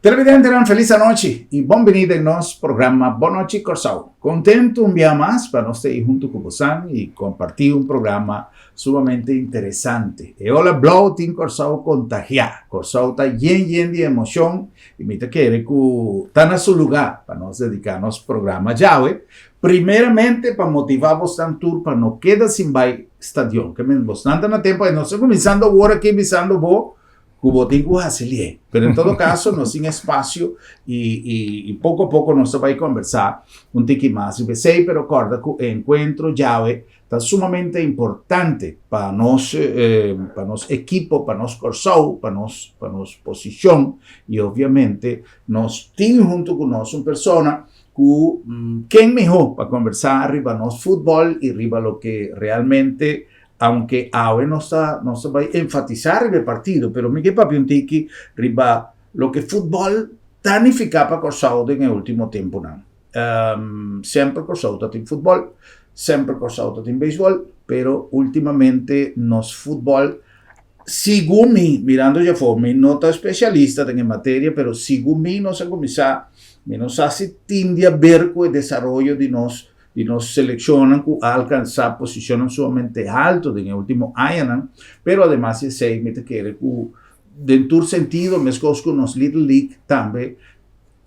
Televidentenan felis anochi y bon bini den nos programa Bon Nochi Kòrsou. Kontentu un bia mas pa nos ta ei huntu ku bosan y kompartí un programa sumamente interesante. E ola blou tin Kòrsou kontagiá. Kòrsou ta yen yen di emoshon y mi ta kere ku ta na su lugá pa nos dediká nos programa djawe primeramente pa motivá bosnan tur pa no keda sin bai stadion. Ke men bosnan ta na tempu ei nos ta kuminsando awor aki bisando bo ku bo tin ku hasi lié. Pero en todo kaso nos tin espasio i i i poko a poko nos ta bai kombersá un tiki mas riba esei, pero kòrda ku e enkuentro djawe ta sumamente importante pa nos pa nos ekipo, pa nos Kòrsou, pa nos pa nos posishon i obviamente nos tin huntu ku nos un persona ku ken mihó pa kombersá riba nos futbòl i riba loke realmente Aunke awe nos ta nos ta bai enfatisá riba e partido, pero mi ke papia un tiki riba loke futbòl ta nifiká pa Kòrsou den e último tempunan. Semper Kòrsou ta tin futbòl, semper Kòrsou ta tin beisbòl, pero últimamente nos futbòl, segun mi, mirando dje afó, mi no ta spesialista den e materia, pero segun mi nos a kuminsá, mi no sa si tin di aber ku e desaroyo di nos di nos selekshonnan ku a alkansá posishonnan sumamente haltu den e último añanan, pero ademas di esei mi ta kere ku den tur sentido meskos ku nos Little League tambe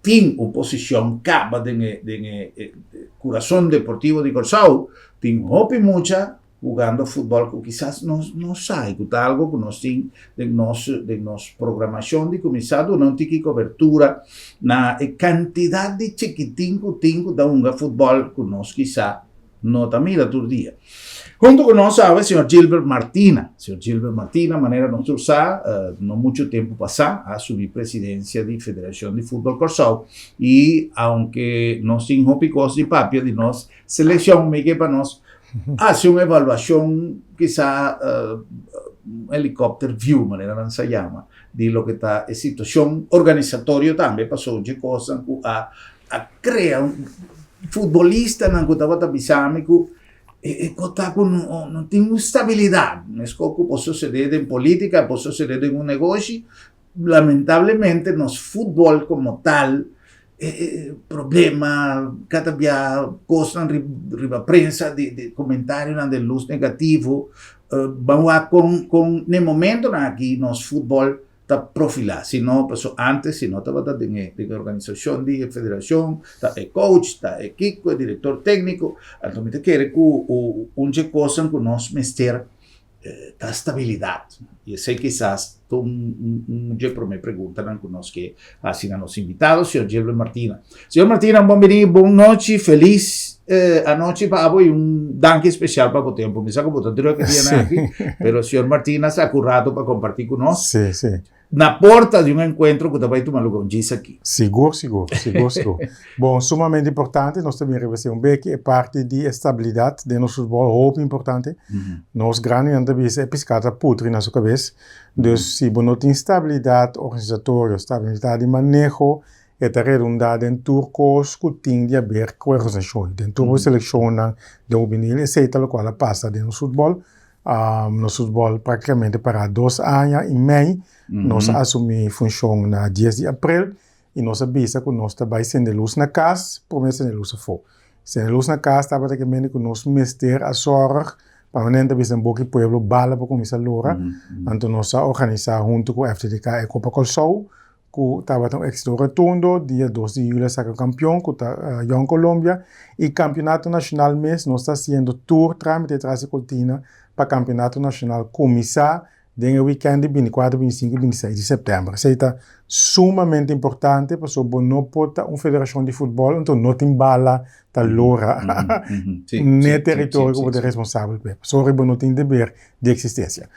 tin un posishon kaba den e den e kurason deportivo di Kòrsou, tin hopi mucha hugando futbòl ku kisas nos no sa i ku ta algo ku nos tin den nos den nos programashon di kuminsá duna un tiki kobertura na e kantidat di chikitin ku tin ku ta hunga futbòl ku nos kisa no ta mira tur dia. Huntu ku nos awe señor Gilbert Martina. Señor Gilbert Martina manera nos tur sa no muchu tempu pasá a asumí presidensia di Federashon di Futbòl Kòrsou i aunke nos tin hopi kos di papia di nos Seleccion mi ke pa nos haci un evaluacion kisa un helicopter view manera nan sa yama di loke ta e situacion organisatorio tambe paso dje cosnan cu a a crea un futbolistanan cu tabata bisa mi cu e cos ta cu no no tin un stabilidad mescos cu por sucede den politica por sucede den un negoshi lamentablemente nos futbol como tal problema cada bia cosnan riba prensa di di comentarionan den luz negativo ban wak con con n'e momentonan aki nos futbol ta profila si no paso antes si no tabata den e den e organisacion di e federacion ta e coach ta e kiko e director tecnico anto mi ta kere cu un dje cosnan cu nos mester ta stabilidat. I esei kisas ta un dje promé preguntanan ku nos ke hasi na nos invitado, señor Gilbert Martina. Señor Martina, bon bini, bon nochi, felis anochi pa abo i un danki spesial pa bo tempu. Mi sa ku bo ta drùk e dianan aki, pero señor Martina sa ku rato pa kompartí ku nos. Sí, sí. Na porta di un enkuentro ku ta bai tuma luga un djis aki. Sigur, sigur, sigur, sigur. Bon, sumamente importante, nos ta bin riba esei un beki, e parti di estabilidat den nos futbòl hopi importante. Nos grandinan ta bisa e piská ta putri na su kabes. Dus si bo no tin stabilidat organisatorio, stabilidat di maneho, e ta redundá den tur kos ku tin di aber ku e organisashon, den tur bo selekshonnan, den bo binil, esei ta lokual a pasa den nos futbòl. Nos futbòl praktikamente pará dos aña i mei. Nos a asumí funshon na dies di aprel i nos a bisa ku nos ta bai sende lus na kas promé sende lus afó. Sende lus na kas tabata ke mende ku nos mester a sòrg pa manera nan ta bisa den boki pueblo bala por kuminsá lora. Anto nos a organisá huntu ku FTDK e Kopa Kòrsou ku tabata un éksito rotundo. Dia dos di juli a saka kampion ku ta Jong Colombia i kampionato nashonal mes nos ta hasiendo tur trámite tras di kortina pa kampionato nashonal kuminsá den e wikènt di binti kuater, binti sinku i binti seis di sèptèmber. Esei ta sumamente importante pasobra bo no por ta un federashon di futbòl anto no tin bala ta lora n'e teritorio ku bo ta responsabel p'e pasobra bo no tin deber di eksistensia.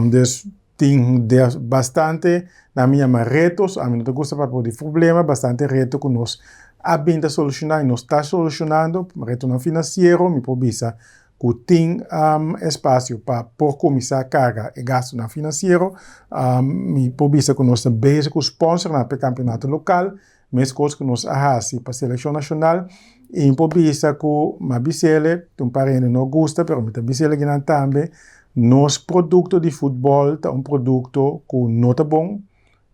Dus Tin bastante, nan mi yama retos, ami no ta gusta papia di problema, bastante reto ku nos a bin ta solushoná i nos ta solushonando, retonan finansiero, mi por bisa ku tin espasio pa por kuminsá karga e gastunan finansiero, mi por bisa ku nos ta bezig ku sponsornan pa e kampionato lokal, Meskos ku nos a hasi pa selekshon nashonal i mi por bisa ku mi a bis'el, un par hende no gusta pero mi ta bis'el akinan tambe, nos produkto di futbòl ta un produkto ku no ta bon.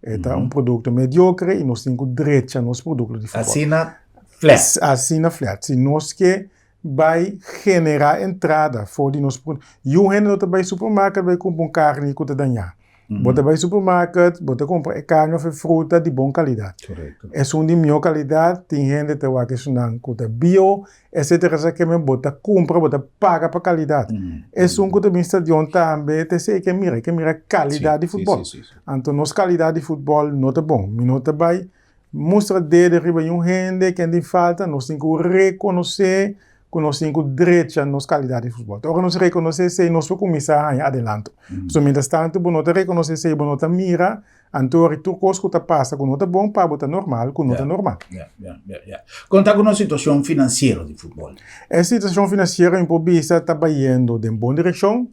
E ta un produkto mediokre i nos tin ku drecha nos produkto di futbòl. Asina flat. Asina flat. Si nos ke bai generá entrada for di nos produkto. Yu hende no ta bai supermarket bai kumpra un karni ku ta dañá. Bo ta bai supermarket, bo ta kumpra e karni òf e fruta di bon kalidat. Esun di mihó kalidat, tin hende ta wak esunnan ku ta bio, etcetera etcetera, ke bo ta kumpra, bo ta paga pa kalidat. Esun ku ta bin stadion tambe ta esei ke mira, e ke mira kalidat di futbòl. Anto nos kalidat di futbòl no ta bon. Mi no ta bai mustra dede riba niun hende ken tin falta, nos tin ku rekonosé ku nos tin ku drecha nos kalidat di futbòl. Ora nos rekonosé esei nos por kuminsá haña adelanto. Pasobra mientras tanto bo no ta rekonosé esei, bo no ta mira, anto ora tur kos ku ta pasa ku no ta bon pa bo ta normal ku no ta normal. Ya, ya, ya, ya. Kon ta ku nos situashon finansiero di futbòl? E situashon finansiero mi por bisa ta bayendo den bon direkshon.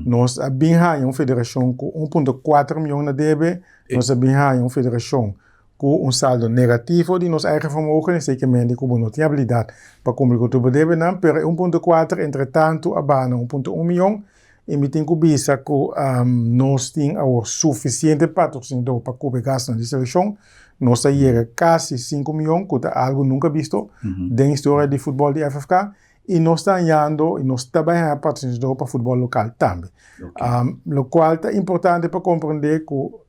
Nos a bin haña un federashon ku 1.4 mion na debe, nos a bin haña un federashon ku un saldo negativo di nos eigen vermogen, esei ke mende ku bo no tin abilidat pa kumpli ku tur bo debenan, pero e 1.4 entretantu a baha na 1.1 mion i mi tin ku bisa ku nos tin awor sufisiente patrosinador pa kubri gastunan di selekshon, nos a yega kasi 5 mion ku ta algu nunka bisto den historia di futbòl di FFK i nos ta hañando i nos ta bai haña patrosinador pa futbòl lokal tambe. Lokual ta importante pa komprendé ku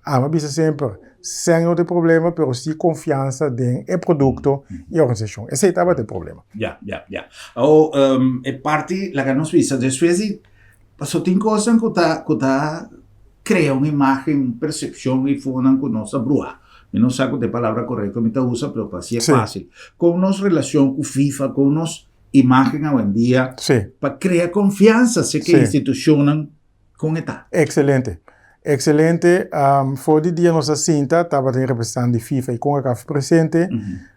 Ami a bisa semper, sèn no ta e problema, pero si konfiansa den e produkto i organisashon. Esei tabata e problema. Ya, ya, ya. Awor, e parti, laga nos bisa, despues di, pasobra tin kosnan ku ta, ku ta krea un imágen, un persepshon i fonan ku nos ta bruha. Mi no sa ku ta e palabra korekto mi ta usa, pero pa hasié fásil. Kon nos relashon ku FIFA, kon nos imágen awendia, pa krea konfiansa serka e institushonnan Kon e ta? Excelente. Excelente. For di dia nos a sinta tabatin representante di FIFA y Concacaf presente.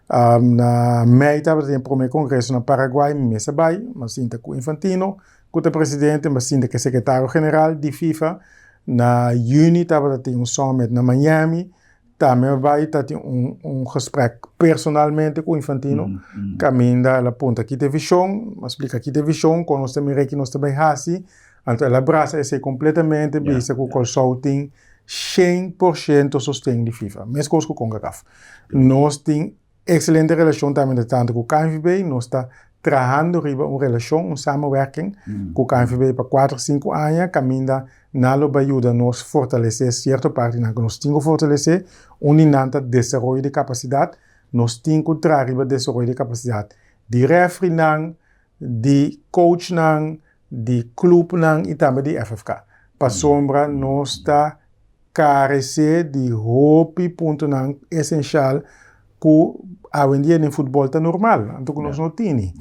Na mei tabatin e prome congreso na Paraguay, mi mes a bai, mi a sinta cu Infantino, cu ta presidente, mi a sinta cu e secretario general di FIFA. Na juni tabatin un summit na Miami, Tambe a bai ta tin un un gesprek personalmente ku Infantino, kaminda el a punta ki ta e vishon, a splika ki ta e vishon, kon nos ta mira ki nos ta bai hasi, anto el a brasa esei kompletamente bisa ku Kòrsou tin 100% sosten di FIFA, meskos ku Concacaf. Nos tin Excelente relacion tambe ta tanto cu KNVB, nos ta trahando riba un relacion, un samenwerking cu KNVB pa cuatro cinco aña caminda nan lo bay yuda nos fortalece cierto partinan cu nos tin cu fortalece, un di nan ta desaroyo di capacidad, nos tin cu traha riba desaroyo di capacidad di refereenan, di coachnan, di clubnan y tambe di FFK, pasobra nos ta Karesé di hopi puntonan esenshal ku awendia den futbòl ta normal, anto ku nos no tini.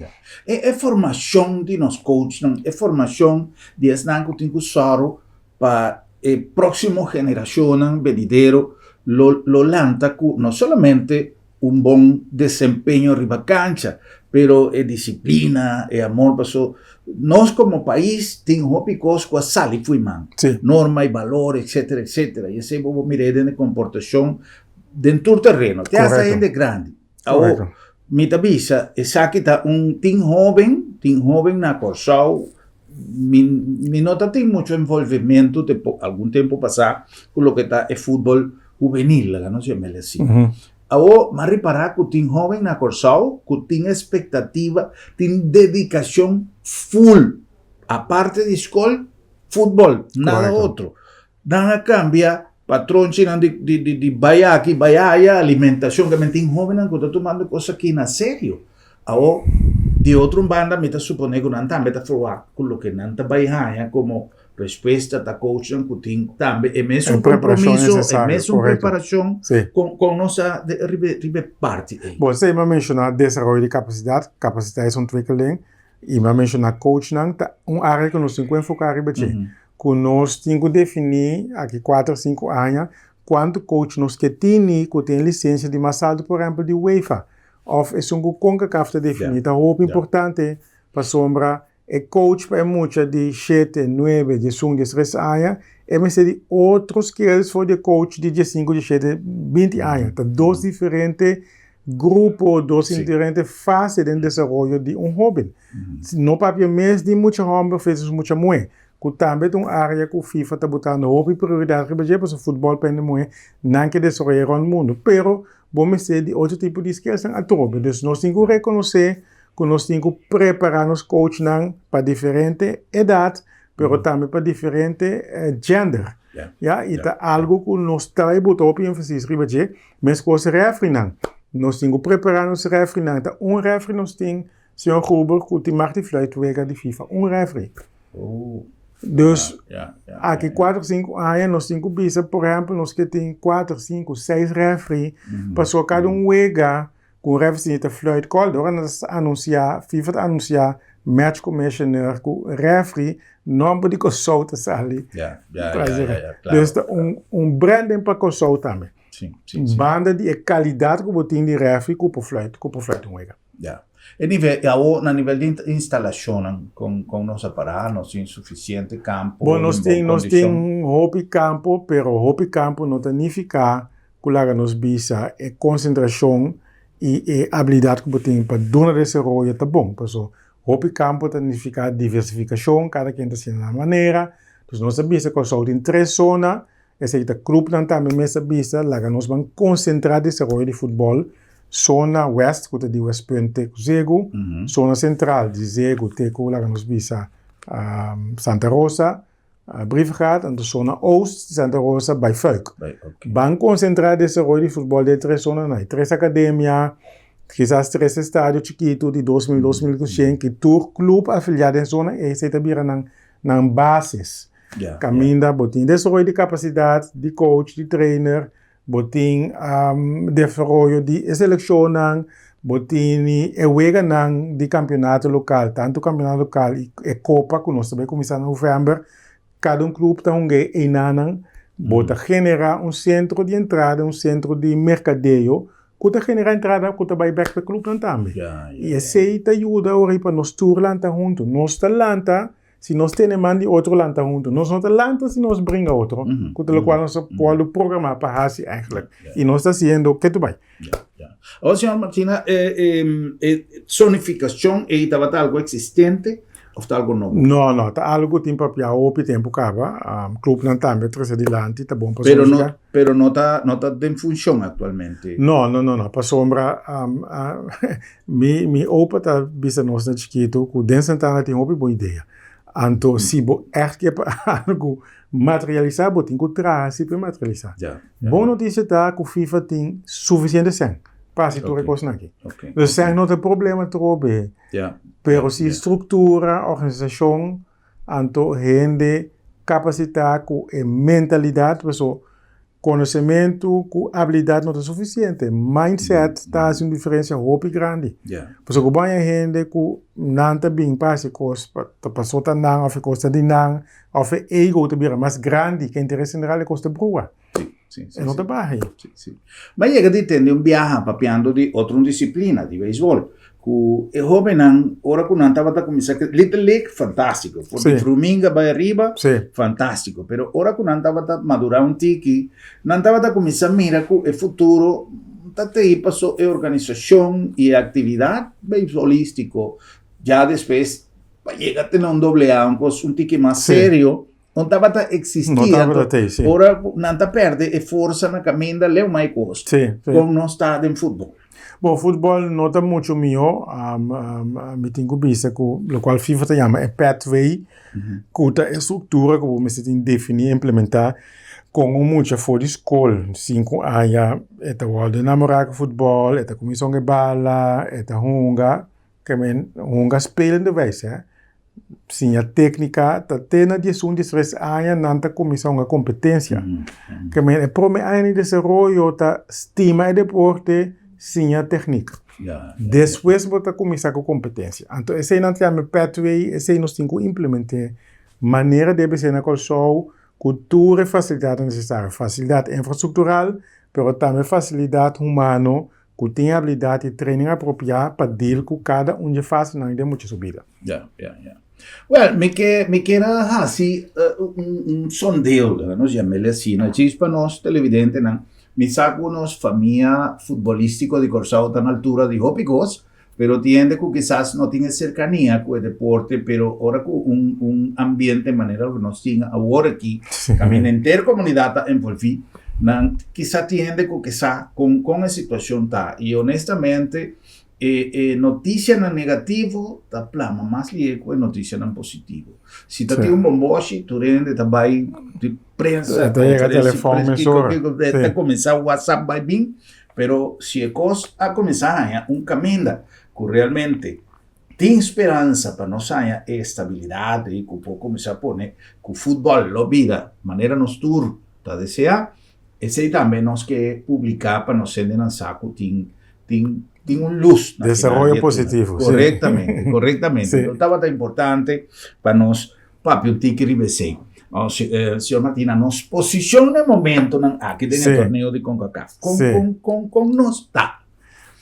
E e formashon di nos coachnan, e formashon di esnan ku tin ku sòru pa e próksimo generashonnan benidero lo lo lanta ku no solamente un bon desempeño riba cancha, pero e disciplina, e amor paso nos como pais tin hopi cos cu a sali fui man, norma y balor etcetera etcetera y esey bo por mira den e comportacion den tur terreno, te hasta hende grandi. Awor mi ta bisa esaki ta un tin hoben, tin hoben na Corsou, mi mi no ta tin mucho envolvimento te algun tempo pasa cu loke ta e futbol hubenil, laga nos yam'el asi. Awor m'a ripará ku tin hóben na Kòrsou ku tin espektativa, tin dedikashon ful. Aparte di skol, futbòl, nada otro. Nan a kambia patronchinan di di di bai aki, bai aya, alimentashon, ke men tin hóbennan ku ta tumando kos aki na serio. Awor, di otro un banda mi ta suponé ku nan tambe ta ferwagt ku loke nan ta bai haña komo respuesta ta coachnan ku tin tambe e mesun kompromiso, e mesun preparashon kon kon nos a riba riba e parti ei. Bo esei mi a menshoná desaroyo di kapasidat, capaciteitsontwikkeling, i mi a menshoná coachnan ta un área ku nos tin ku enfoká riba dje, ku nos tin ku definí aki kuater sinku aña kuantu coach nos ke tini ku tin lisensia di mas altu por ehèmpel di UEFA òf esun ku Concacaf ta definí ta hopi importante pasobra E coach pa e mucha di shete, nuebe, diesun, diestres aña, e mester di otro skills for di e coach di diesinku, dieshete, binti aña. Ta dos diferente grupo, dos diferente fase den desaroyo di un hoben. No papia mes di mucha homber versus mucha muhe. ku tambe ta un área ku FIFA ta botando hopi prioridat riba dje, pasobra futbòl pa hende muhé nan ke desaroyá rònt mundu. Pero bo mester di otro tipo di skillsnan atrobe. Dus nos tin ku rekonosé ku nos tin ku prepará nos coachnan pa diferente edat, pero tambe pa diferente gender. Ya, i ta algu ku nos ta bai bota hopi énfasis riba dje. Meskos rèfrinan. Nos tin ku prepará nos rèfrinan. Ta un rèfri nos tin, señor Gruber, ku tin mag di fluit wega di FIFA. Un rèfri. Dus, aki kuater, sinku aña nos tin ku bisa, por ehèmpel, nos ke tin kuater, sinku, seis rèfri, pasobra kada un wega Ku un refri ta fluit kòl, ora nan ta anunsiá, FIFA ta anunsiá match commissioner ku refri, nòmber di Kòrsou ta sali. Ya, ya, ya, ya, ya, klaro. Dus ta un un branding pa Kòrsou tambe. Si, si, si. Banda di e kalidat ku bo tin di refri ku por fluit, ku por fluit un wega. Ya. E nivel, awor na nivel di instalashonnan, kon kon nos a pará? Nos tin sufisiente kampo Bon, nos tin, nos tin hopi kampo, pero hopi kampo no ta nifiká ku laga nos bisa e konsentrashon i e abilidat ku bo tin pa duna desaroyo ta bon. Paso hopi kampo ta nifiká diversifikashon, kada ken ta hasié na nan manera. Dus nos a bisa Kòrsou tin tres zona, esei ta klupnan tambe mes a bisa laga nos ban konsentrá desaroyo di futbòl, zona wèst ku ta di Westpunt te ku Zegu, zona sentral di Zegu te ku laga nos bisa Santa Rosa, Brievengat, anto zona oost di Santa Rosa bai Fuik. Ban konsentrá desaroyo di futbòl den e tres zonanan ei. Tres akademia, kisas tres estadio chikitu di 2000, 2100 ki tur klup afiliá den zona ei, esei ta bira nan nan bases. Kaminda bo tin desaroyo di kapasidat di coach, di trainer, Bo tin desaroyo di e selekshonnan, bo tini e weganan di kampionato lokal, tantu kampionato lokal i e kopa ku nos ta bai kuminsá na novèmber, kada un klup ta hunga e einanan. Bo ta generá un sentro di entrada, un sentro di merkadeo ku ta generá entrada ku ta bai bèk pa e klupnan tambe. I esei ta yuda ora pa nos tur lanta huntu. Nos ta lanta Si nos tene man di otro lanta hunto. Nos no ta lanta si nos bringa otro, ku ta lokual nos a wòrdu programá pa hasi eigenlijk. I nos ta hasiendo ke tu bai. Ya, ya. Awor, señor Martina, e zonifikashon ei tabata algu eksistente òf ta algu nobo? No, no, ta algu ku tin papia hopi tempu kaba. Klupnan tambe a trese dilanti, ta bon pa Pero no, zonifiká. pero no ta, no ta den funshon aktualmente. No, no, no, no, pasobra Mi mi opa ta bisa nos na chikitu ku den Santana tin hopi bon idea. Anto si bo ègt ke pa algu materialisá bo tin ku traha si pa e materialisá. Bon notisia ta ku FIFA tin sufisiente sèn pa hasi tur e kosnan aki. Dus sèn no ta e problema atrobe, pero si struktura, organisashon, anto hende kapasitá ku e mentalidat paso Konosementu ku abilidat no ta sufisiente. Mindset ta hasi un diferensia hopi grandi. Pasobra ku bo haña hende ku nan ta bin pa hasi kos ta paso ta nan òf e kos ta di nan òf e ego ta bira mas grandi ke interes general e kos ta brua. E no ta baha ei. Mi a yega di tende un biaha papiando di otro un disiplina di beisbòl Ku e hóbennan ora ku nan tabata kuminsá kre Little League fantástiko for di Fruminga bai ariba fantástiko pero ora ku nan tabata madurá un tiki nan tabata kuminsá mira ku e futuro ta tei paso e organisashon i e aktividat beisbolístiko ya despues pa yega tene un doble A un kos un tiki mas serio no tabata eksistí anto ora ku nan ta pèrdè e forsa na kaminda leu mai kos kon nos ta den futbòl. Bon, futbòl no ta muchu mihó. Mi tin ku bisa ku lokual FIFA ta yama e pathway, ku ta e struktura ku bo mester tin definí i implementá kon un mucha for di skol, sinku aña, e ta wòrdu enamorá ku futbòl, e ta kuminsá hunga e bala, e ta hunga, ke men hunga spelende wijs, hè. Siña téknika ta te na diesun, diestres aña nan ta kuminsá hunga kompetensia. Ke men e promé aña di desaroyo ta stima e deporte, siña teknik. Despues bo ta kuminsá ku kompetensia. Anto esei nan ta yama e pathway, esei nos tin ku implement'é manera debe ser na Kòrsou ku tur e fasilidatnan nesesario. Fasilidat infrastruktural, pero tambe fasilidat humano ku tin abilidat i training apropiá pa deal ku kada un dje fasenan den mucha su bida. Ya, ya, ya. Well, mi ke, mi kier a hasi un, un sondeo, laga nos yam'el asina, djis pa nos televidentenan. Mi sa ku nos famia futbolístiko di Kòrsou ta na altura di hopi kos. Pero tin hende ku kisas no tin e serkania ku e deporte, pero ora ku un un ambiente manera loke nos tin awor aki, kaminda henter komunidat ta envolví, nan kisa tin hende ku ke sa kon kon e situashon ta. I honestamente e e notisianan negativo ta plama mas lihe ku e notisianan positivo. Si ta tin un bomboshi, tur hende ta bai di prensa, Ta yega konferensia, telefòn prensa, kiko mesora. kiko, ta kuminsá whatsapp bai bin. Pero si e kos a kuminsá haña un kaminda ku realmente tin speransa pa nos haña e estabilidat ei ku por kuminsá pone ku futbòl lo bira manera nos tur ta deseá, esei tambe nos ke publiká pa nos hendenan sa ku tin tin tin un lus na final Desaroyo di e túnel. positivo, sí. Korektamente, korektamente. Sí. Enton tabata importante pa nos Papia un tiki riba esei. Señor Martina, nos posishon na e momentonan aki den e torneo di Concacaf, kon, kon, kon, kon nos ta?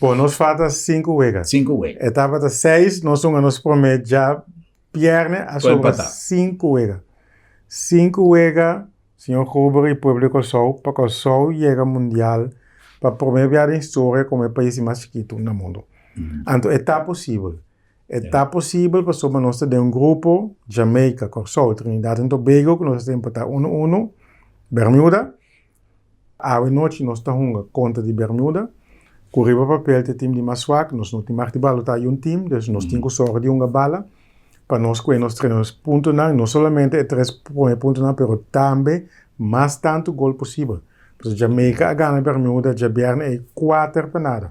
Bon, nos falta sinku wega. Sinku wega. E tabata seis, nos hunga nos promé djabièrnè, a sobra sinku wega. Sinku wega, señor Gruber i pueblo di Kòrsou, pa Kòrsou yega mundial pa promé bia den historia komo e pais di mas chikitu na mundu. Anto e ta posibel. E ta posibel pasobra nos ta den un grupo, Jamaica, Kòrsou, Trinidad en Tobago, ku nos ta empatá unu unu, Bermuda. Awe nochi nos ta hunga kontra di Bermuda, ku riba papel ta e tim di mas swak, nos no tin mag di balotá yun tim, dus nos tin ku sòru di hunga bala pa nos kue nos tres puntonan, no solamente e tres prome puntonan, pero tambe mas tantu gol posibel. Pasobra Jamaica a gana Bermuda djabièrnè ei kuater pa nada.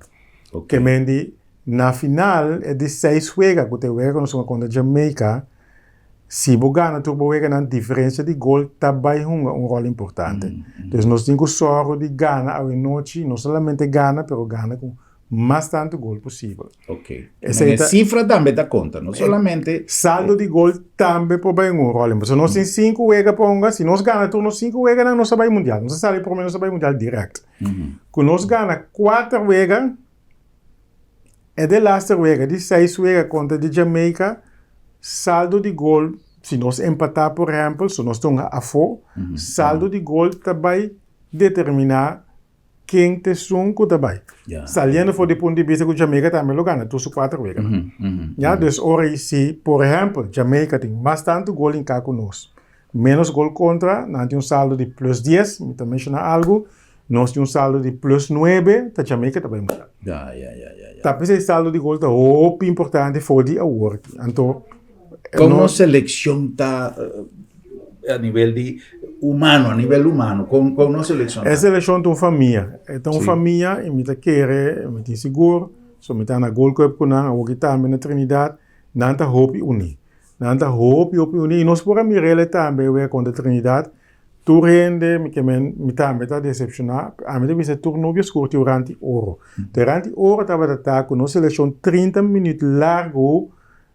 Ke men di Na final e di seis wega ku ta e wega ku nos hunga kontra Jamaica, si bo gana tur bo weganan diferensia di gol ta bai hunga un ròl importante. Dus nos tin ku sòru di gana awenochi, no solamente gana pero gana ku mas tantu gol posibel. Ok. Esei ta. E sifra tambe ta konta, no solamente. Saldo di gol tambe por bai hunga un ròl. Pasobra nos tin sinku wega pa hunga, si nos gana tur nos sinku weganan nos ta bai mundial. Nos ta sali prome nos ta bai mundial dirèkt. Ku nos gana kuater wega. E delaster wega di seis wega kontra di Jamaica, saldo di gol, si nos empatá por ehèmpel, so nos ta hunga afó, saldo di gol ta bai determiná ken ta esun ku ta bai. Saliendo for di punto di bista ku Jamaica tambe lo gana tur su kuater weganan. Ya, dus ora ei si por ehèmpel Jamaica tin mas tantu gol hinká ku nos, ménos gol kontra, nan tin un saldo di plus dies, mi ta menshoná algu, Nos tin un saldo di plus nuebe, ta Jamaica ta bai mundial. Ya, ya, ya, ya, ya. Ta p'esei saldo di gol ta hopi importante for di awor aki. Anto, Kon nos selekshon ta a nivel di humano, a nivel humano, kon kon nos selekshon ta? E selekshon ta un famia. E ta un famia i mi ta kere, mi tin sigur, so mi ta na Gold Cup ku nan, awor ki tambe na Trinidad, nan ta hopi uní. Nan ta hopi, hopi uní i nos por a mir'el tambe wea kontra Trinidad. Tur hende, mi ke men, mi tambe ta desepshoná. Ami ta bisa tur nubia skur tin un ranti oro. Te ranti oro tabata ta ku nos selekshon 30 minüt largu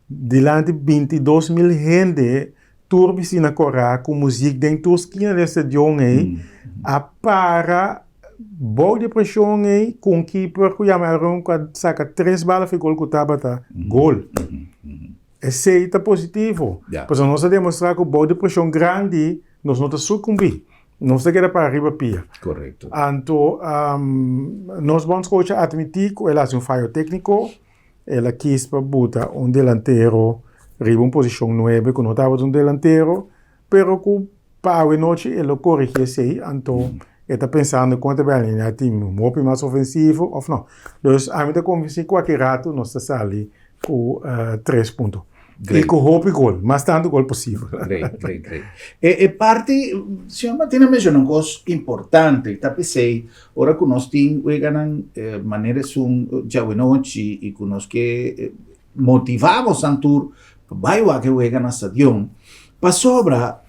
dilanti 22.000 hende, tur bistí na kòrá ku muzik den tur skina di e stadion ei, a para bou di e preshon ei ku un kiper ku yama Elron ku a saka tres bala for e gol ku tabata gol. Esei ta positivo, pasobra nos a demostrá ku bou di preshon grandi nos no ta sukumbí, nos ta keda para riba pia. Korekto. Anto nos bondscoach a atmití ku el a hasi un fayo tékniko, el a kis pa buta un delantero riba un posishon nuebe ku no tabata un delantero, pero ku pa awe nochi e lo korigí esei, anto e ta pensando kon ta bai alineá tim hopi mas ofensivo òf no. Dus ami ta konvensí ku aki ratu nos ta sali ku tres punto. I ku hopi gol, mas tantu gol posibel. Great, great, great. E parti, señor Martina menshoná un kos importante, ta p'esei ora ku nos tin weganan manera esun djawe nochi i ku nos ke motivá bosan tur pa bai wak e wega na stadion, pasobra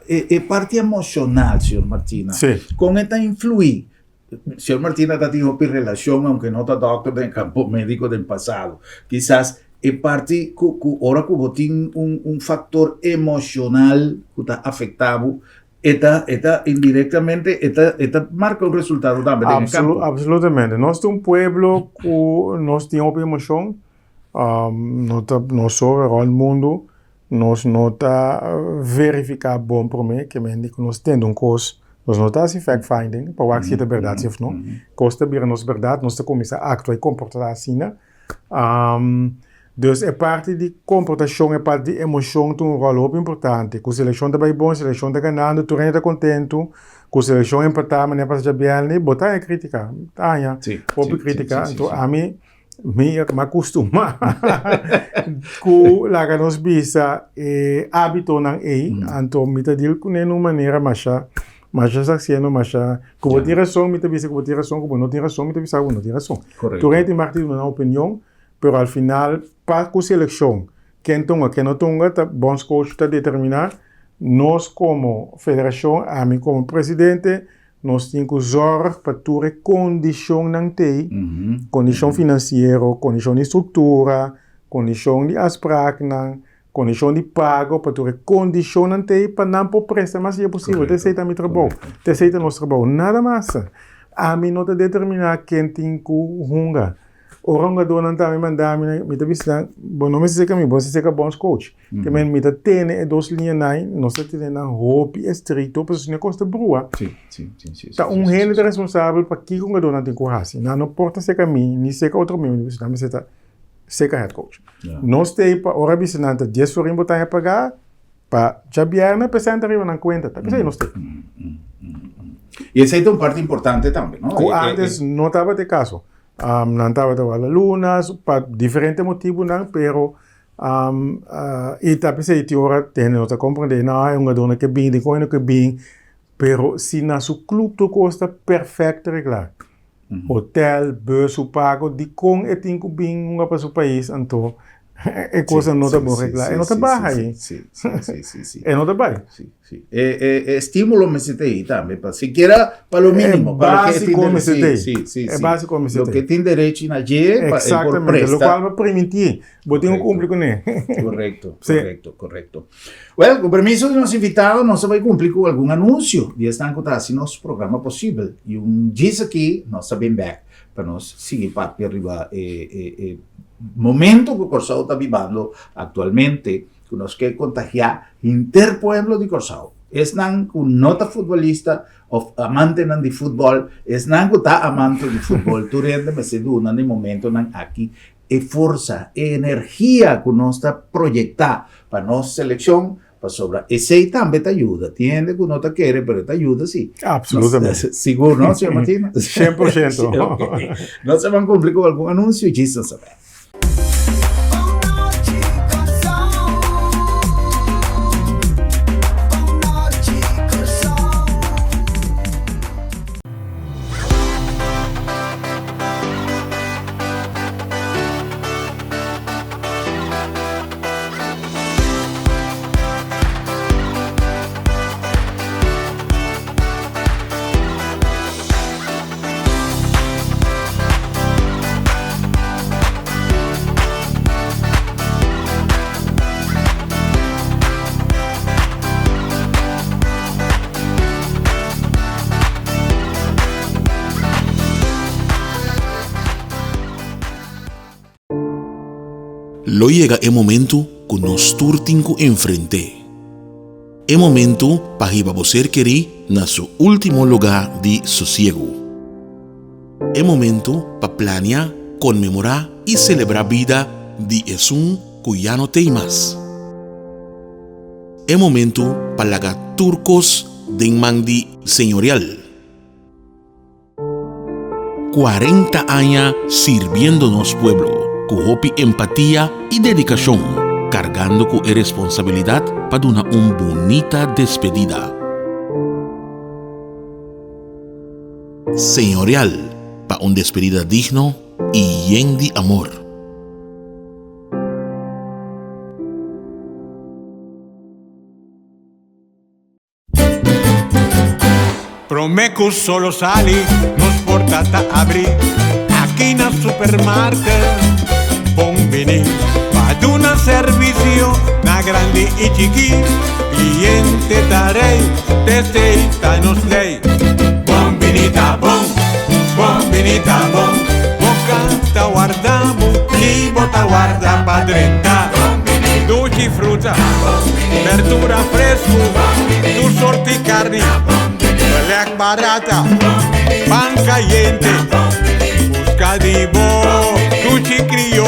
e parti emoshonal, señor Martina, kon e ta influí? Señor Martina ta tin hopi relashon, aunke no ta dòkter den kampo médiko den pasado. Kisas e parti ku ku ora ku bo tin un un faktor emoshonal ku ta afektá bo, e ta e ta indirektamente e ta e ta marka un resultado tambe den e kampo. Absolutamente. Nos ta un pueblo ku nos tin hopi emoshon. No ta no so rònt mundu Nos no ta verifiká bon promé, ke men di ku nos tende un kos, nos no ta hasi fact finding pa wak si ta bèrdat si òf no. Kos ta bira nos bèrdat, nos ta kuminsá aktua i komportá asina. Dus e parti di komportashon, e parti di emoshon ta un ròl hopi importante. Ku selekshon ta bai bon, selekshon ta ganando, tur hende ta kontentu. Ku selekshon empatá manera pasa djabièrnè, bo ta haña krítika, ta haña hopi krítika. Anto ami mi a kustumá ku laga nos bisa e hábitonan ei, anto mi ta deal kuné na un manera masha masha saksiendo, masha ku bo tin rason mi ta bisa ku bo tin rason, ku bo no tin rason mi ta bisa ku bo no tin rason. Tur hende tin mag di duna nan opinion, Pero al final pa cu seleccion ken tunga ken no tunga ta bondscoach ta determina. Nos como federacion, ami como presidente, nos tin cu zorg pa tur e condicionnan t'ey, condicion financiero, condicion di structura, condicion di afspraaknan, condicion di pago, pa tur e condicionnan t'ey pa nan por presta mas dia posibel. Ta esey ta mi trabou, ta esey ta nos trabou, nada mas. Ami no ta determina ken tin cu hunga. Ora un gadónan tambe manda mi, mi ta bisa nan, bo no mester seka mi, bo mester seka bondscoach. Ke men mi ta tene e dos liñanan ei, nos ta tene nan hopi estrikto, pasobra si no e kos ta brua. Ta un hende ta responsabel pa kiko un gadónan tin ku hasi. Nan no por ta seka mi, ni seka otro miembro, nan mester ta seka head coach. Nos ta ei pa ora bisa nan ta dies florin bo ta haña pagá, Pa djabièrnè presente riba nan kuenta. Ta p'esei nos te. I esei ta un parti importante tambe, no? Ku ántes no tabata e kaso. Nan tabata wak la luna pa diferente motibunan, pero i ta p'esei tin ora hende no ta komprendé, no, e hungadó no ke bin, dikon e no ke bin? Pero si na su club tur kos ta perfèkto reglá, hotel, bus, su pago, dikon e tin ku bin hunga pa su pais anto e kosnan no ta bon reglá? E no ta baha ei. E no ta bai. E estímulo mester ta ei tambe, pa sikiera pa lo mínimo. E básiko mester ta ei. E básiko mester ta ei. Loke tin derechi na dje pa e por presta. Lokual bo primintí, bo tin ku kumpli kuné. Korekto, korekto, korekto. Well, ku permiso di nos invitado, nos ta bai kumpli ku algun anunsio di esnan ku ta hasi nos programa posibel. I un djis aki nos ta bin bèk pa nos sigui papia riba e e e momento ku Kòrsou ta bibando aktualmente, ku nos ke kontagiá henter pueblo di Kòrsou. Esnan ku no ta futbolista òf amantenan di futbòl, esnan ku ta amante di futbòl, tur hende mester duna na e momentonan aki E forsa, e energia ku nos ta proyektá pa nos selekshon, pasobra esei tambe ta yuda. Tin hende ku no ta kere, pero e ta yuda si. Absolutamente. Sigur, no, señor Martina? 100%. Ok. Nos a ban kumpli ku algun anunsio, djis nos a bai. Lo yega e momentu ku nos tur tin ku enfrent'é. E momentu pa hiba bo ser kerí na su último lugá di sosiegu. E momentu pa plania, konmemorá i selebrá bida di esun ku ya no t'ei mas. E momentu pa laga tur kos den man di Señorial. 40 aña sirbiendo nos pueblo ku hopi empatia i dedikashon, kargando ku e responsabilidat pa duna un bunita despedida. Señorial pa un despedida digno i yen di amor. Prome cu solo sali, nos porta ta abri aki na supermarket. Bon bini pa duna servicio na grandi y chiki. Cliente ta rey, t'esey ta nos ley. Bon bini ta bon, bon bini ta bon. Bo cas ta warda bo y bo ta warda pa drenta. Dushi fruta, berdura fresku, tur sorti karni, belèk barata, pan kayente. Buska di bo dushi krioyo.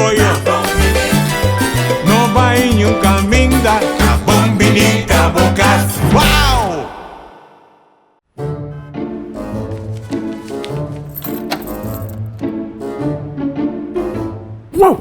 Wow!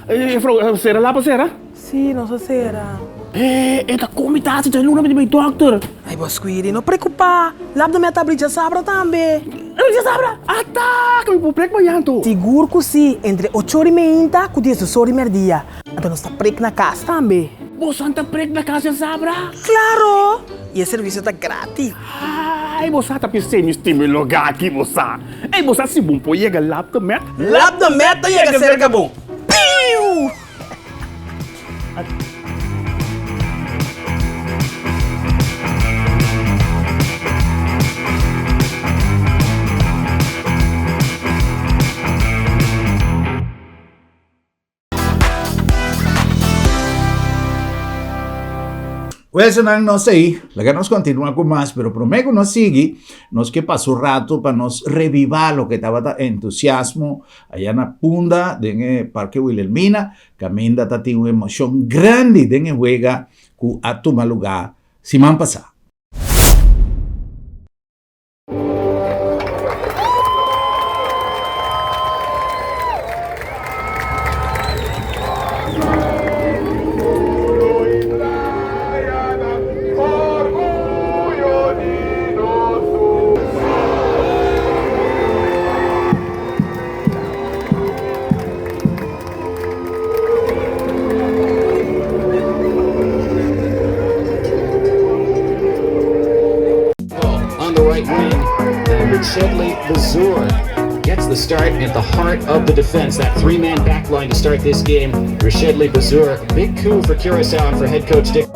Juffrouw, sera lapa sera? Sí, nos a sera. E ta kon mi ta hasi djaluna mi ta bai dòkter. Ai bo Squiri, no preokupá. Lap de mi a ta abri djasabra tambe. Abri djasabra? Ata! Ku mi por prek mañan anto? Sigur ku sí, entre ocho ora i meinta ku diesdos ora i mèrdia. Anto nos ta prek na kas tambe. Bosan ta prek na kas djasabra? Klaro! I e servisio ta gratis. Ai bo sa ta pis'é mi stima e lugá aki bo sa. Ei bo sa si bon por yega lap de met? Lap de met ta yega serka bo. Piu! Wesonan nos ei, laga nos kontinua ku mas, pero promé ku nos sigui, nos ke pasa un ratu pa nos revivá loke tabata entusiasmo aya na Punda den e Parke Wilhelmina, kaminda ta tin un emoshon grandi den e wega ku a tuma lugá siman pasá. On the right wing, Chedley Lazur gets the start at the heart of the defense. That three-man back line to start this game. Riechedly Bazoer, big coup for Curacao and for head coach Dick.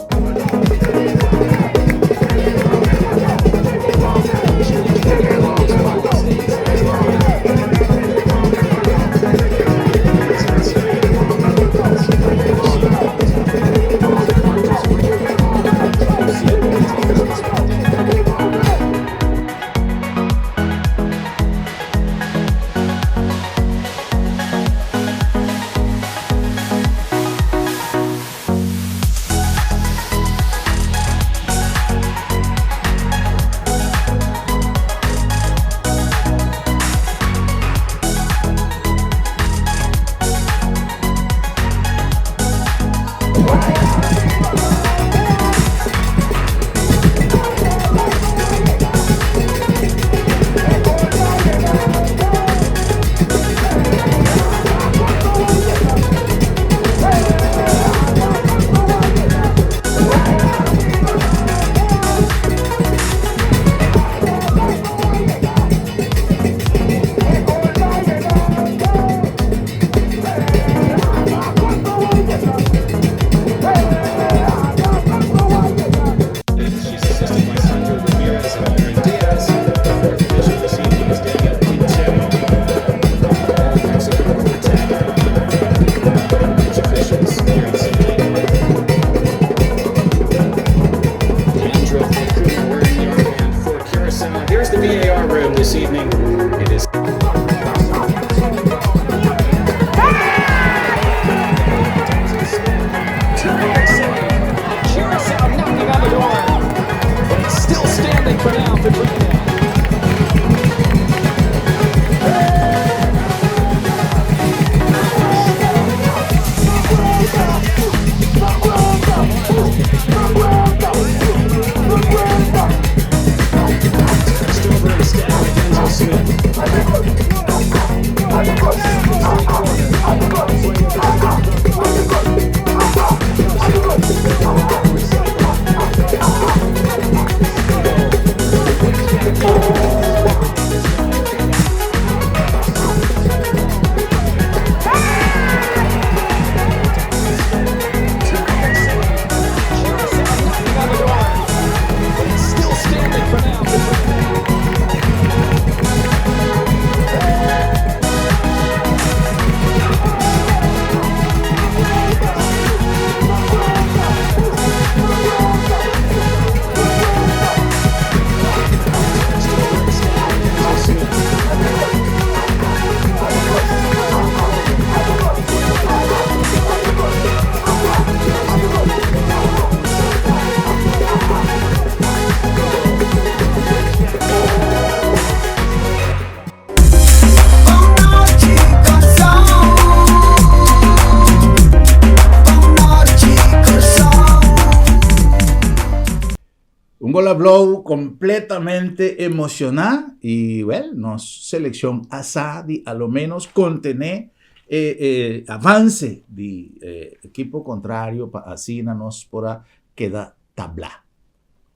Bola Blou kompletamente emoshoná i wèl nos selekshon a sa di a lo ménos kontené e e avanse di e ekipo kontrario pa asina nos por a keda tablá.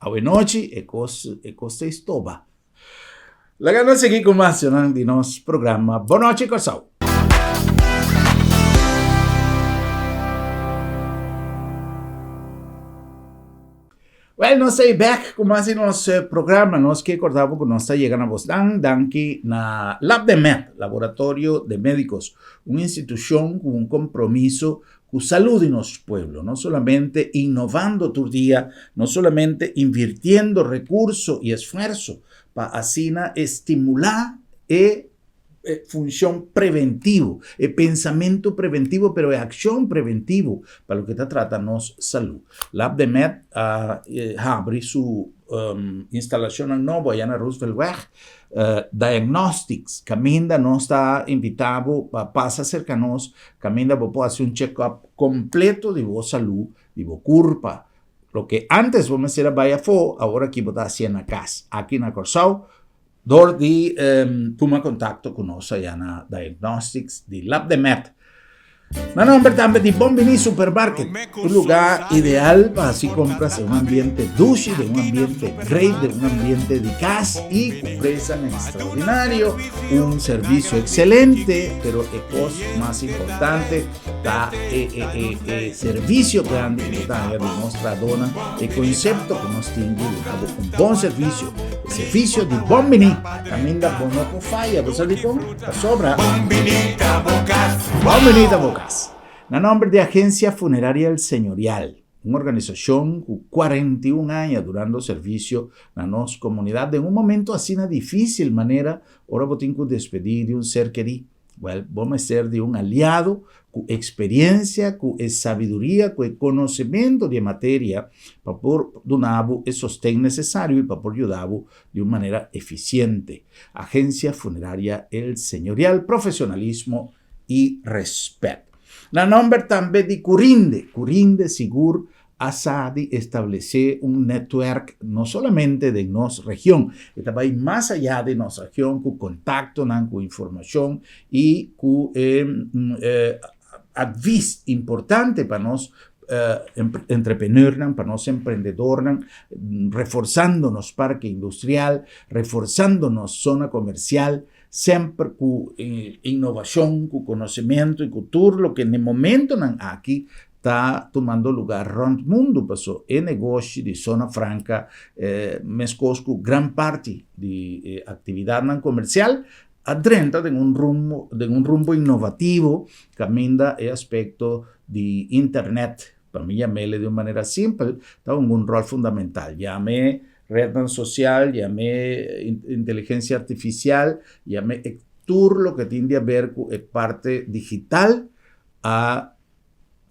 Awenochi e kos e kos ta estoba. Laga nos sigui ku mas di nos programa Bon Nochi Kòrsou. Well, nos ta bek ku mas di nos programa. Nos ke korda bo ku nos ta yega na bosnan danki na LabdeMed, Laboratorio de Médicos, un institushon ku un kompromiso ku salud di nos pueblo, no solamente innovando tur dia, no solamente invirtiendo recurso y esfuerzo pa asina estimula e funcion preventivo, e pensamento preventivo, pero e accion preventivo pa loke ta trata nos salud. Labdemed a habri su instalacionnan nobo aya na Rooseveltweg, Diagnostics, caminda nos ta invita bo pa pasa cerca nos, caminda bo por haci un check-up completo di bo salud, di bo curpa. Loke antes bo mester a bay afo, awor aki bo ta hacié na cas, aki na Corsou, dor di tuma contacto cu nos aya na Diagnostics di Labdemed. Na nomber tambe di Bon Bini Supermarket, un lugá ideal pa hasi kompras den un ambiente dushi, den un ambiente great, den un ambiente di kas i ku presan ekstraordinario, un servisio ekselente, pero e kos mas importante ta e e e e servisio grandi ku bo ta haña di nos trahadónan, e konsepto ku nos tin di duna bo un bon servisio, e servisio di Bon Bini, kaminda bo no por faya, bo sa dikon? Pasobra. Bon bini ta bo kas. Bon bini ta bo kas. Na nomber di Agencia Funeraria El Señorial, un organisacion cu 41 aña durando servicio na nos comunidad den un momento asina dificil manera ora bo tin cu despedi di un ser keri. Wel, bo mester di un aliado cu experiencia, cu e sabiduria, cu e conocemento di e materia pa por duna bo e sosten necesario y pa por yuda bo di un manera eficiente. Agencia Funeraria El Señorial, profesionalismo y respet. Na nomber tambe di Curinde, Curinde sigur a sa di establece un netwerk no solamente den nos region, e ta bay mas aya di nos region cu contactonan, cu informacion y cu e advies importante pa nos entrepreneurnan, pa nos emprendedornan, reforsando nos parke industrial, reforsando nos zona comercial, semper cu innovacion, cu conocemento y cu tur loke n'e momentonan aki ta tumando lugar rond mundo, paso e negoshi di zona franca mescos cu gran parti di e actividadnan comercial a drenta den un rumbo, den un rumbo innovativo caminda e aspecto di internet, pa mi yam'ele di un manera simpel, ta hunga un rol fundamental. Yam'e rednan social, yam'e inteligencia artificial, yam'e tur loke tin di haber cu e parte digital a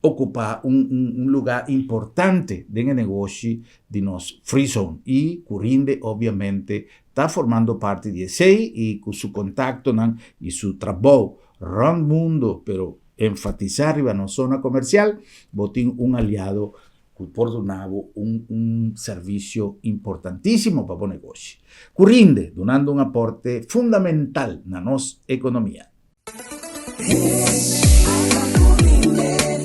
ocupa un un lugar importante den e negoshi di nos Free Zone y Curinde obviamente ta formando parti di esey y cu su contactonan y su trabou rond mundo pero enfatisa riba nos zona comercial bo tin un aliado cu por duna bo un un servicio importantisimo pa bo negoshi. Curinde dunando un aporte fundamental na nos economia.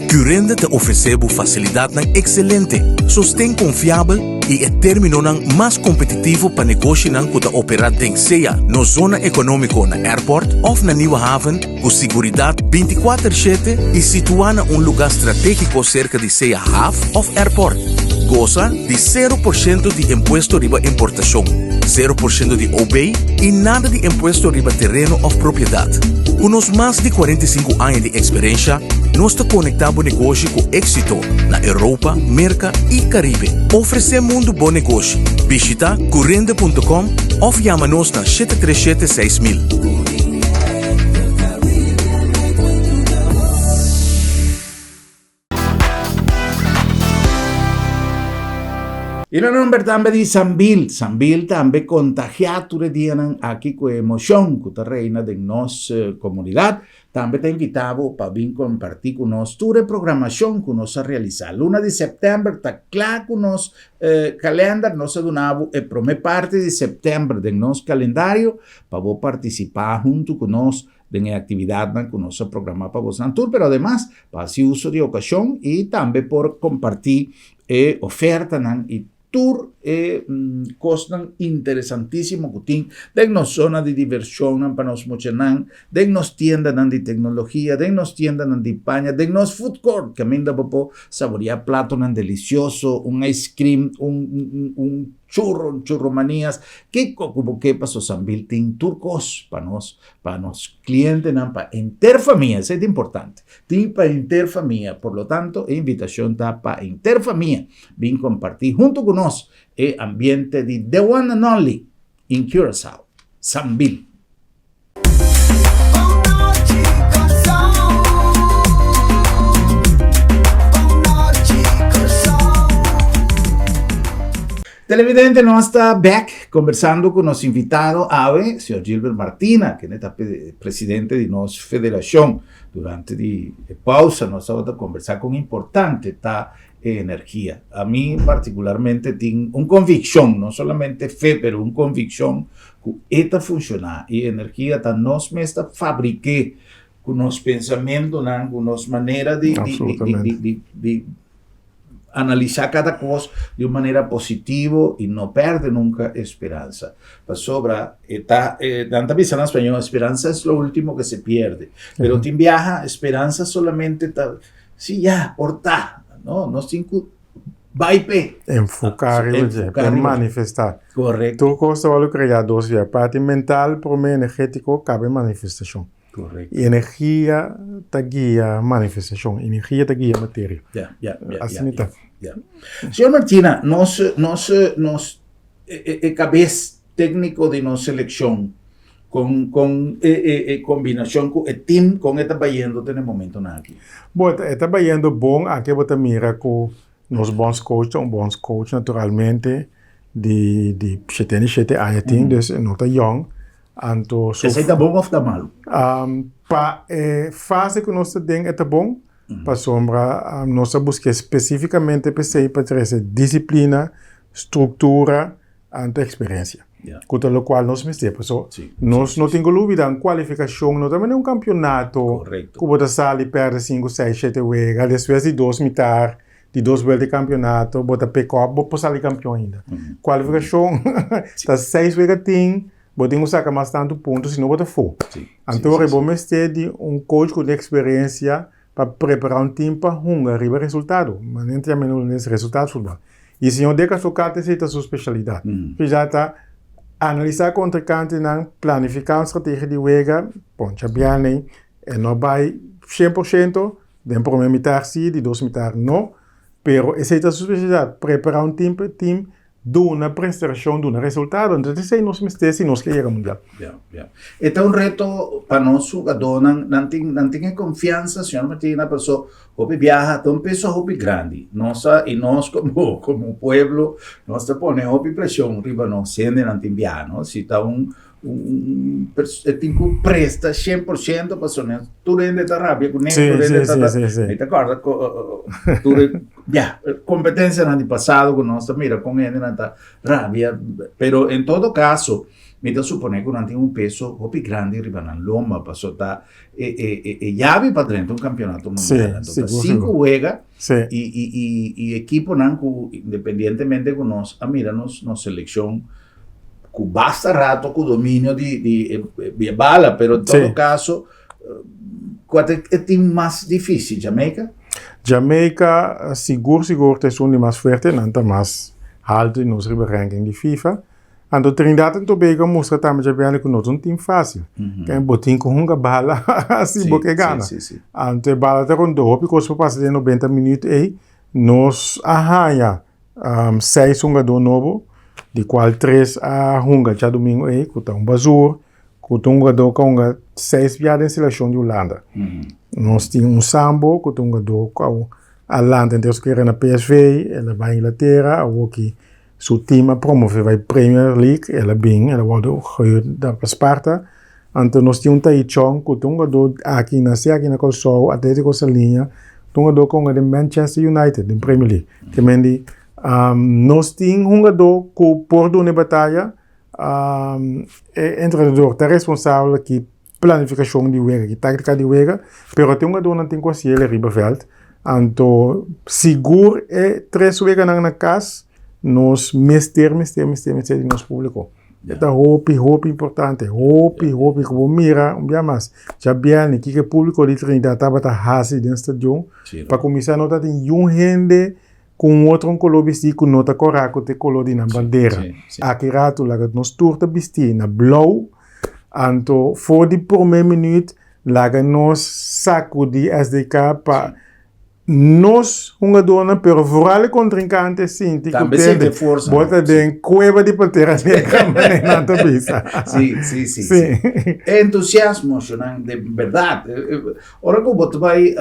Curende ta ofresé bo fasilidatnan ekselente, sosten konfiabel i e términonan mas kompetitivo pa negoshinan ku ta operá den sea nos zona ekonómiko na Airport òf na Nieuwe Haven ku siguridat bintikuater shete i situá na un lugá stratégiko serka di sea haf òf airport. Gosa di sero por shento di impuesto riba importashon, sero por shento di OB i nada di impuesto riba tereno òf propiedat. Ku nos mas di 45 aña di eksperensha, nos ta konektá bo negoshi ku éksito na Europa, Merka i Karibe. Ofresé mundu bo negoshi. Bishitá curende punto com òf yama nos na 737 6000. I na nomber tambe di Sambil. Sambil tambe kontagiá tur e dianan aki ku e emoshon ku ta reina den nos komunidat. Tambe ta invitá bo pa bin kompartí ku nos tur e programashon ku nos a realisá. Luna di sèptèmber ta kla ku nos kalènder. Nos a duna bo e promé parti di sèptèmber den nos kalendario pa bo partisipá huntu ku nos den e aktividatnan ku nos a programá pa bosnan tur, pero ademas pa hasi uso di e okashon i tambe por kompartí e ofertanan i tur e kosnan interesantísimo ku tin den nos zona di divershonnan pa nos muchanan, den nos tiendanan di teknologia, den nos tiendanan di paña, den nos food court kaminda bo por saboriá platonan delisioso, un ice cream, un un churro, un churromanias, kiko ku bo ke paso Sambil tin tur kos pa nos Pa nos klientenan, pa henter famia, esei ta importante, tin pa henter famia, por lo tanto e invitashon ta pa henter famia bin kompartí huntu ku nos e ambiente di The One and Only in Curaçao, Sambil. Televidente nos ta bek kombersando ku nos invitado awe, señor Gilbert Martina, kende ta presidente di nos federashon. Durante di e pausa nos tabata kombersá kon importante ta e energia. Ami partikularmente tin un konvikshon, no solamente fe, pero un konvikshon ku e ta funshoná i energia ta nos mes ta fabrik'é ku nos pensamentunan, ku nos manera di di di Analisá kada kos di un manera positivo i no pèrdè nunka e speransa. Pasobra e ta, nan ta bisa na spañó, esperanza es lo último que se pierde. Pero tin biaha speransa solamente ta, sí ya, por ta. No, nos tin ku bai p'e. Enfoká riba dje, p'e manifestá. Korekto. Tur kos ta wòrdu kreá dos bia, parti mental promé energétiko kabe manifestashon. Correcto. Y energia ta guia manifestacion, energia ta guia materia. Ya, ya, ya. Asina ta. Ya. Señor Martina, nos, nos, nos, e, e cabez técnico di nos seleccion, con, con e, e, e combinacion cu e team, con e ta bayendo te na e momentonan aki? Bo, e ta bayendo bon, aki bo ta mira cu nos bondscoach ta un bondscoach naturalmente di, di 77 aña tin, dus e no ta yong. Anto su. Esei ta bon of ta malu? Pa e fase ku nos ta den e ta bon, pasobra nos a busk'é spesífikamente p'esei pa trese disiplina, struktura anto eksperensia, ku ta lokual nos mester. Paso nos no tin ku lubida un kualifikashon no ta manera un kampionato ku bo ta sali pèrdè sinku, seis, shete wega, despues di dos mitar di dos buelta di kampionato bo ta pick up bo por sali kampion ainda. Kualifikashon ta seis wega tin. Bo tin ku saka mas tantu punto si no bo ta fo. Anto ora bo mester di un coach ku tin eksperensia pa prepará un tim pa hunga riba resultado. Manera ta yama en hulandes resultaatsvoetbal. I señor Dekker Socrates esei ta su spesialidat. Spesialidat ta analisá kontrinkantenan, planifiká un strategia di wega, poncha bianen, e no bai 100% den promé mitar si, di dos mitar no, pero esei ta su spesialidat, prepará un tim pa e tim Duna prestacion, duna resultado. Entonces esey nos mester si nos ke yega mundial. Ya, ya. E ta un reto pa nos hugadónan. Nan tin, nan tin e konfiansa, señor Martina, paso hopi biaha ta un peso hopi grandi. Nos a, i nos komo, komo pueblo, nos ta pone hopi preshon riba nos hendenan tin biaha, no? Si ta un, un, e tin ku presta 100% paso tur hende ta rabia kuné, tur hende ta, mi ta kòrda tur e ya, kompetensianan di pasado ku nos ta mira kon hendenan ta rabia, pero en todo kaso mi ta suponé ku nan tin un peso hopi grandi riba nan lomba paso ta e e e yabi pa drenta un kampionato mundial, anto ta sinku wega i i i ekiponan ku independientemente ku nos a mira nos nos selekshon ku basta rato ku dominio di di e bala, pero en todo kaso kua ta e team mas difisil, Jamaica? Jamaica sigur sigur ta esun di mas fuerte, nan ta mas haltu di nos riba ranking di FIFA. Anto Trinidad en Tobago a mustra tambe djabièrnè ku no ta un team fásil. Ken bo tin ku hunga bala si bo ke gana. Anto e bala ta rondó, hopi kos por pasa den 90 minüt ei. Nos a haña Seis hungadó nobo, di kual tres a hunga djadumingu ei, ku ta un Bazoer, ku ta un hungadó ku a hunga seis bia den selekshon di Hulanda. Nos tin un Sambo, ku ta un hungadó ku a lanta henter su kera na PSV, el a bai Inglatera, awoki. Su team a promove bai Premier League, el a bin, el a wòrdu gehuurd pa Sparta. Anto nos tin un Taichon ku ta un hungadó aki, nase aki na Kòrsou, Atletico Saliña, ta un hungadó ku a hunga den Manchester United, den Premier League. Te men di, nos tin hungadó ku por duna e bataya, e entrenador ta responsabel ki planifikashon di wega, ki táktika di wega, pero tin hungadónan tin ku hasiel riba vèlt. Anto sigur e tres weganan na kas nos mester, mester, mester, mester di nos públiko. E ta hopi, hopi importante, hopi, hopi ku bo mira un bia mas djabièrnè kiko e públiko di Trinidad tabata hasi den stadion. Pa kuminsá no ta tin yun hende ku un otro un koló bistí ku no ta kòrá ku ta e koló di nan bandera. Aki ratu laga nos tur ta bistí na blou, anto for di promé minüt laga nos sakudí SDK pa nos hungadónan, pero vooral e kontrinkante sinti ku Tambe sinti e forsa, bo ta den kueba di Pantera Negra manera nan ta bisa. Sí, sí, sí, sí. E entusiasmo, shonnan, di bèrdat. Ora ku bo ta bai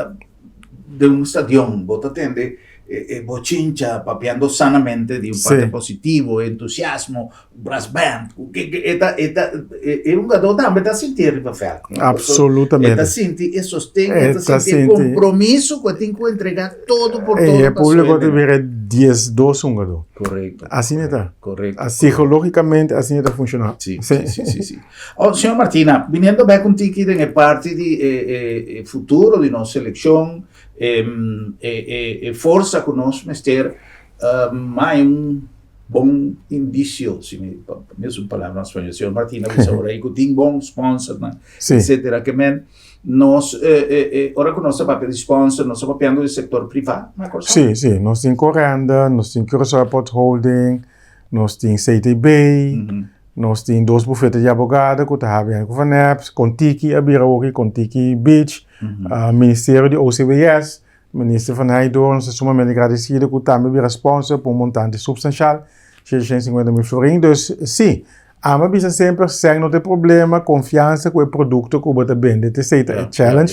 den un stadion bo ta tende e bochincha papiando sanamente di un parte positivo, entusiasmo, brass band, e ta e ta e hungadó tambe ta sinti riba vèlt. Absolutamente. E ta sinti e sosten, e ta sinti e kompromiso ku e tin ku entregá todo por todo. E e públiko ta bira diesdos hungadó. Korekto. Asina e ta. Korekto. Psikológikamente asina e ta funshoná. Si, si, si, si. Oh, señor Martina, biniendo bek un tiki den e parti di e futuro di nos seleccion, e forsa cu nos mester, mai un bon indicio, si mi mes un palabra na spañol, señor Martina bisa ora cu tin bon sponsornan, etcetera, ke men nos, ora cu nos ta papia di sponsor, nos ta papiando di sector priva na Kòrsou? Si, si, nos tin Corenda, nos tin Curaçao Airport Holding, Nos tin CTB, nos tin dos bufete di abogado ku ta HBN ku VanEps, Kontiki a bira awoki Kontiki Beach, Ministerio di OCWS, Minister Van Heydoorn, nos ta sumamente gradesido ku tambe bira sponsor pa un montante supstanshal, 650 mil florin. Dus si, ami a bisa semper sèn no ta e problema, konfiansa ku e produkto ku bo ta bende ta esei ta e challenge.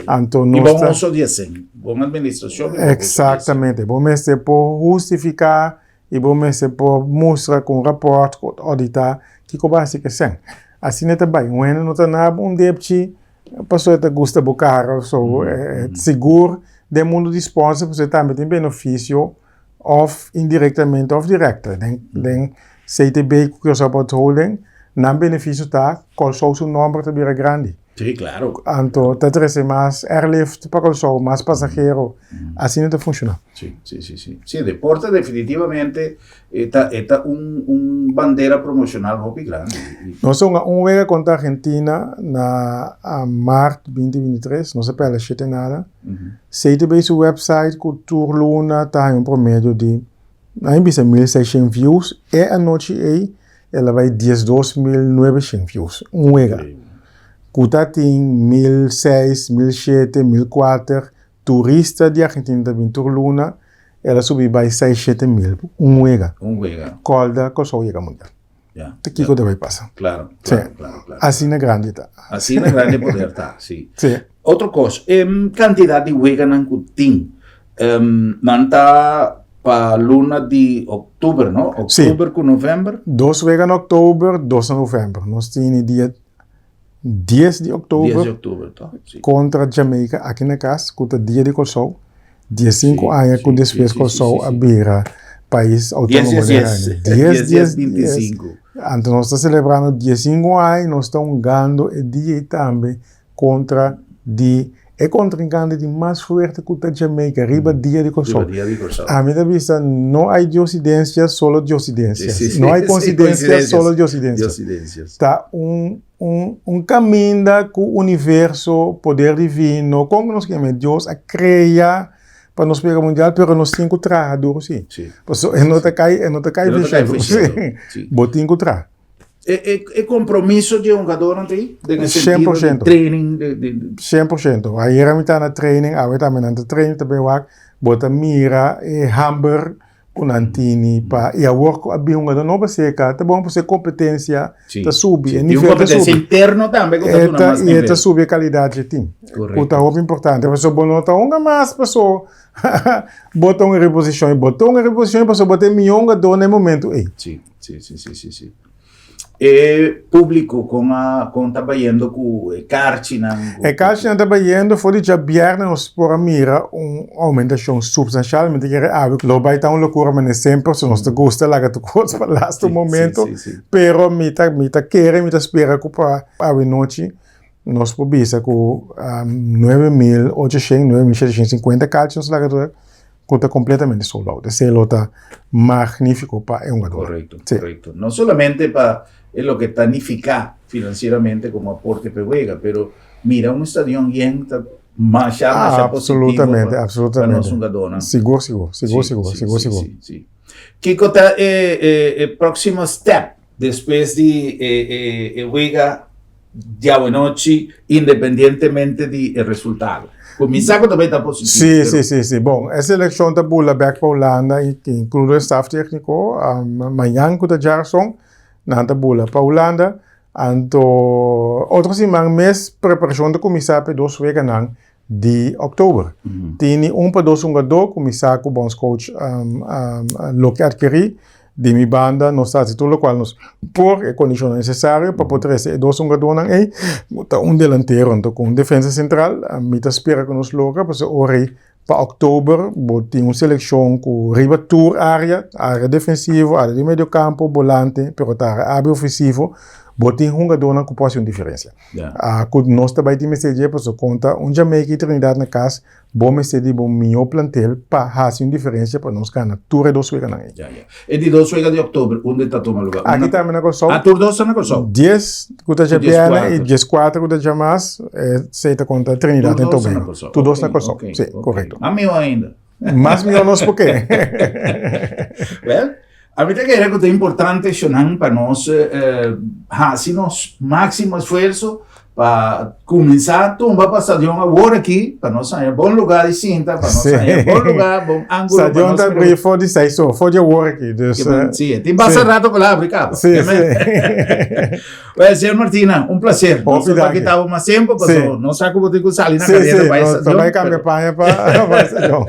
Anto I nos bon ta. uso di e sèn, bon administrashon i bon uso di e sèn. Eksaktamente, bo mester por hustifiká I bo mester por mustra ku un rapòrt ku ta ouditá kiko bo a hasi ku e sèn. Asina e ta bai. Un hende no ta naba un depchi pasobra e ta gusta bo kara òf so. Sigur den mundu di sponsor pasobra e tambe tin benefisio òf indirektamente òf dirèkte. Den CTB ku Curaçao Port Holding nan benefisio ta Kòrsou su nòmber ta bira grandi. Sí, claro. Anto ta trece mas airlift pa Kòrsou, mas pasahero. Asina ta funciona. Sí, sí, sí, sí. Sí, deporte definitivamente e ta, e ta un, un bandera promocional hopi grandi. Nos a hunga un wega contra Argentina na maart 2023, nos a perde shete nada. CTB su website cu tur luna ta haña un promedio di, nan a bisa 1600 views, e anochi ey El a bai 12900 views, un wega. Ku ta tin 1006, 1007, 1004 turista di Argentina ta bin tur luna, el a subi bai seis, shete mil, un wega. Un wega. Kòlda Kòrsou yega mundial. Ya. Ta kiko ta bai pasa. Klaro, klaro, klaro, klaro. Asina grandi ta. Asina grandi e poder ta, si. Si. Otro kos, e kantidat di weganan ku tin, nan ta Pa luna di oktober, no? Sí. Oktober ku novèmber? Dos wega na oktober, dos na novèmber. Nos tini dia dies di oktober. Dies di oktober, to, si. Kontra Jamaica aki na kas, ku ta dia di Kòrsou. Diesinku aña ku despues Kòrsou a bira pais outónomo. Dies, dies, dies. Dies, dies, dies. Bintisinku. Anto nos ta selebrando diesinku aña i nos ta hungando e dia ei tambe Kontra di e kontrinkante di mas fuerte ku ta Jamaica riba dia di Kòrsou. Riba dia di Kòrsou. Ami ta bisa no hay diosidensia solo diosidensias. Sí, sí, sí. No hay konsidensia Sí, solo diosidensias. Diosidensias. Ta un un un kaminda ku universo, poder divino, kon ku nos ke yama Dios a krea pa nos pega mundial pero nos tin ku traha duru si. Sí. Pasobra e no ta kai e no ta kai E no ta kai fishero. fishero. Sí. Bo tin ku traha. E, e, e compromiso di hungadornan ta ahí? Den e sentido di 100%. training, de, de, de- 100%. Ayera mi ta na training, awe tambe nan ta train, ta bay wak, bo ta mira e hamber ku nan tini pa i awor ku a bin hungadó nobo aserka ta bon pasobra e kompetensia ta subi, e Tin un nivel ta kompetensia subi. interno tambe ku ta E duna ta mas i e ta nivel. subi e kalidat dje tim ku ta hopi importante pasobra bo no ta hunga mas paso bo ta un reposishon i bo ta un reposishon pasobra bo ta e mihó hungadó na e momento ei. Sí, sí, sí, sí, sí, sí. E públiko kon a kon ta bayendo ku e karchinan? E karchinan ta bayendo for di djabièrnè nos por a mira un oumentashon supstanshal. Mi ta kere awe lo bai ta un lokura manera semper so nos ta gusta laga tur kos pa lastu momento. Pero mi ta mi ta kere mi ta spera ku pa awe nochi nos por bisa ku 9800, 9750 karchi nos laga tur. Cu ta completamente sold out. Esey lo ta magnifico pa e hungador. Correcto, correcto. No solamente pa e loke ta nifica financieramente como aporte pa e wega, pero mira un stadion yen ta masha, masha positivo Absolutamente, pa absolutamente. nos hungadornan. Sigur, sigur, sigur, sigur, sigur, sigur. Sí, sí. Kico ta e, e, e proximo step despues di e, e, e wega Diawenochi independientemente di e resultado. Ku mi sa ku ta bai ta positivo. Sí, pero... sí, sí, sí. Bon, e selekshon ta bula bèk pa Hulanda, inkludo e staf tékniko. Mañan ku ta djarason, nan ta bula pa Hulanda. Anto otro siman mes preparashon ta kuminsá pa e dos weganan di òktober. Tini un pa dos hungadó ku mi sa ku bònscoach lo ke atkerí. Di mi banda nos ta hasi tur lokual nos por, e kondishonnan nesesario pa por trese e dos hungadónan ei. Ta un delantero anto ku un defensa sentral. Mi ta spera ku nos logra pasobra ora ei pa òktober bo tin un selekshon ku riba tur área, área defensivo, área di medio kampo, bolante, pero ta área ofensivo, bo tin hungadónan ku por hasi un diferensia. Ku nos ta bai tin mester dje pasobra konta un Jamaica i Trinidad na kas, bo mester di bo mihó plantel pa hasi un diferensia pa nos gana tur e dos weganan ei. Ya, ya. E di dos wega di òktober, unda ta tuma lugá? Aki tambe na Kòrsou. Ah, tur dos ta na Kòrsou? Dies ku ta djabièrnè i dieskuater ku ta djamas, esei ta konta Trinidad en Tobago. Tur dos na Kòrsou. Tur dos na Kòrsou. Si, korekto. Mas mihó ainda. Mas mihó nos por ke. Wèl, ami ta kere ku ta importante shonnan pa nos hasi nos máksimo esfuerso pa kuminsá tumba pa stadion awor aki, pa nos haña bon lugá di sinta, pa nos haña bon lugá, bon ángulo. Stadion ta abrí for di seis or, for di awor aki. Dus, sí, tin basta rato ku el a abrí kaba. Sí, sí. Well, señor Martina, un placer. Hopi Nos danki. kita mas tempo, Sí. paso no sa ku bo tin ku sali na Sí, carrera sí, pa nos stadion, ta bai cambia pero- paña pa pa stadion.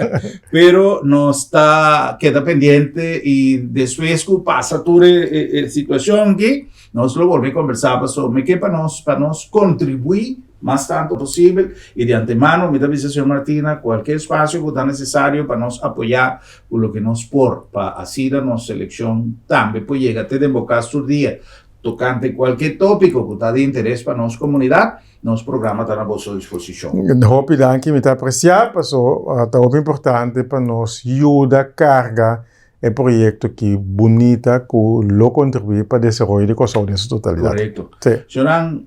Pero nos ta keda pendiente y despues ku pasa tur e, e, e situacion aki, nos lo bolbe conversa paso me ke pa nos pa nos contribui mas tanto posibel y de antemano mi ta bisa señor Martina cualkier espacio ku ta necesario pa nos apoya ku loke nos por pa asina nos seleccion tambe por yega te den bo cas tur dia. Tokante kualke tópiko ku ta di interes pa nos komunidat, nos programa ta na boso disposishon. Hopi danki, mi ta apresiá paso ta hopi importante pa nos yuda karga e proyekto ki bunita ku lo kontribuí pa desaroyo di Kòrsou den su totalidat. Korekto. Sí. Señornan,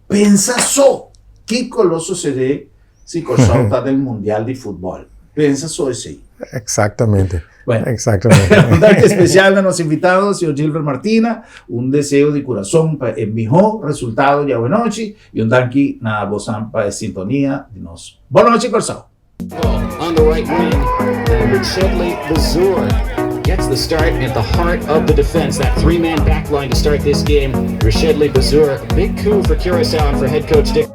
pensa so kiko lo susedé Si Kòrsou ta den mundial di futbòl. Pensa so esei. Exactamente. Bueno. Exactamente. Un danki especial na nos invitado, señor Gilbert Martina. Un deseo di corazón pa e mihó resultado di awenochi. Y un danki na bosan pa e sintonia di nos. Bon nochi, Kòrsou! On the right wing, and Richedley Bazoer gets the start at the heart of the defense. That three-man back line to start this game. Richedley Bazoer, big coup for Curacao and for head coach Dick.